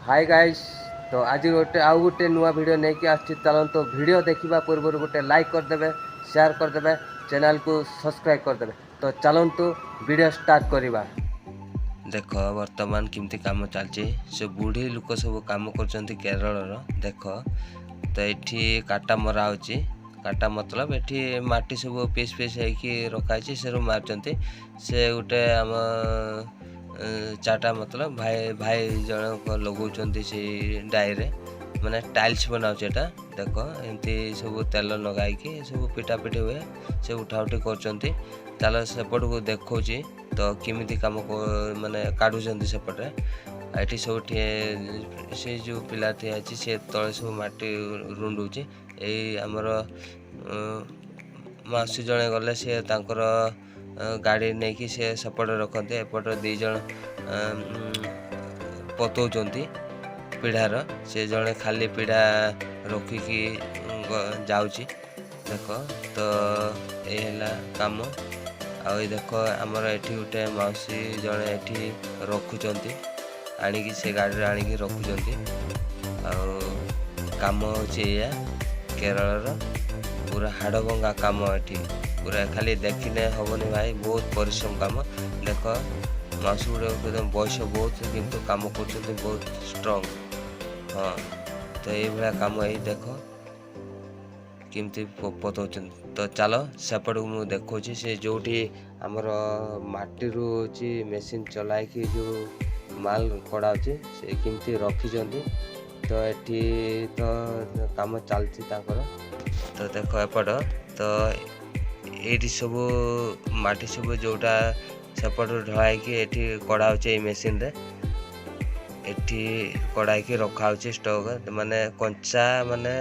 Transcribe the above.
High guys, ତ ଆଜି ଗୋଟେ ଆଉ ଗୋଟେ ନୂଆ ଭିଡ଼ିଓ ନେଇକି ଆସୁଛି। ଚାଲନ୍ତୁ, ଭିଡ଼ିଓ ଦେଖିବା ପୂର୍ବରୁ ଗୋଟେ ଲାଇକ୍ କରିଦେବେ, ସେୟାର କରିଦେବେ, ଚ୍ୟାନେଲକୁ ସବସ୍କ୍ରାଇବ୍ କରିଦେବେ। ତ ଚାଲନ୍ତୁ, ଭିଡ଼ିଓ ଷ୍ଟାର୍ଟ କରିବା। ଦେଖ, ବର୍ତ୍ତମାନ କେମିତି କାମ ଚାଲିଛି। ସେ ବୁଢ଼ୀ ଲୋକ ସବୁ କାମ କରୁଛନ୍ତି କେରଳର। ଦେଖ ତ, ଏଠି କାଟା ମରା ହେଉଛି। କାଟା ମତଲବ ଏଠି ମାଟି ସବୁ ପିସ୍ ପିସ୍ ହେଇକି ରଖା ହେଇଛି, ସେରୁ ମାରୁଛନ୍ତି। ସେ ଗୋଟେ ଆମ ଚାଟା ମତଲବ ଭାଇ ଭାଇ ଜଣକ ଲଗାଉଛନ୍ତି ସେଇ ଡାଇରେ, ମାନେ ଟାଇଲ୍ସ ବନାଉଛି ଏଟା। ଦେଖ, ଏମିତି ସବୁ ତେଲ ଲଗାଇକି ସବୁ ପିଟା ପିଟି ହୁଏ, ସେ ଉଠା ଉଠି କରୁଛନ୍ତି। ଚାଲ, ସେପଟକୁ ଦେଖାଉଛି ତ କେମିତି କାମ ମାନେ କାଢୁଛନ୍ତି ସେପଟେ। ଏଠି ସବୁ ସେ ଯେଉଁ ପିଲା ଠିଆ ଅଛି, ସେ ତଳେ ସବୁ ମାଟି ରୁଣ୍ଡଉଛି। ଏଇ ଆମର ମାଉସୀ ଜଣେ ଗଲେ, ସେ ତାଙ୍କର ଗାଡ଼ି ନେଇକି ସେ ସେପଟେ ରଖନ୍ତି। ଏପଟେ ଦୁଇ ଜଣ ପତଉଛନ୍ତି ପିଢ଼ାର, ସେ ଜଣେ ଖାଲି ପିଢ଼ା ରଖିକି ଯାଉଛି। ଦେଖ ତ, ଏଇ ହେଲା କାମ। ଆଉ ଏଇ ଦେଖ, ଆମର ଏଠି ଗୋଟେ ମାଉସୀ ଜଣେ ଏଠି ରଖୁଛନ୍ତି ଆଣିକି, ସେ ଗାଡ଼ିରେ ଆଣିକି ରଖୁଛନ୍ତି। ଆଉ କାମ ହେଉଛି ଏଇଆ, କେରଳର ପୁରା ହାଡ଼ଭଙ୍ଗା କାମ। ଏଠି ପୁରା ଖାଲି ଦେଖିଲେ ହେବନି ଭାଇ, ବହୁତ ପରିଶ୍ରମ କାମ। ଦେଖ, ମାଉସୀ ଗୁଡ଼ାକ ବୟସ ବହୁତ, କିନ୍ତୁ କାମ କରୁଛନ୍ତି ବହୁତ ଷ୍ଟ୍ରଙ୍ଗ। ହଁ, ତ ଏଇଭଳିଆ କାମ। ଏଇ ଦେଖ କେମିତି ପତଉଛନ୍ତି। ତ ଚାଲ, ସେପଟକୁ ମୁଁ ଦେଖାଉଛି। ସେ ଯେଉଁଠି ଆମର ମାଟିରୁ ହେଉଛି ମେସିନ୍ ଚଲାଇକି ଯେଉଁ ମାଲ କଢ଼ାଉଛି, ସେ କେମିତି ରଖିଛନ୍ତି। ତ ଏଠି ତ କାମ ଚାଲିଛି ତାଙ୍କର। ତ ଦେଖ ଏପଟ, ତ ଏଇଠି ସବୁ ମାଟି ସବୁ ଯେଉଁଟା ସେପଟରୁ ଢଳା ହେଇକି ଏଠି କଢ଼ା ହେଉଛି, ଏଇ ମେସିନରେ ଏଠି କଢ଼ା ହେଇକି ରଖା ହେଉଛି ଷ୍ଟକ୍, ମାନେ କଞ୍ଚା ମାନେ।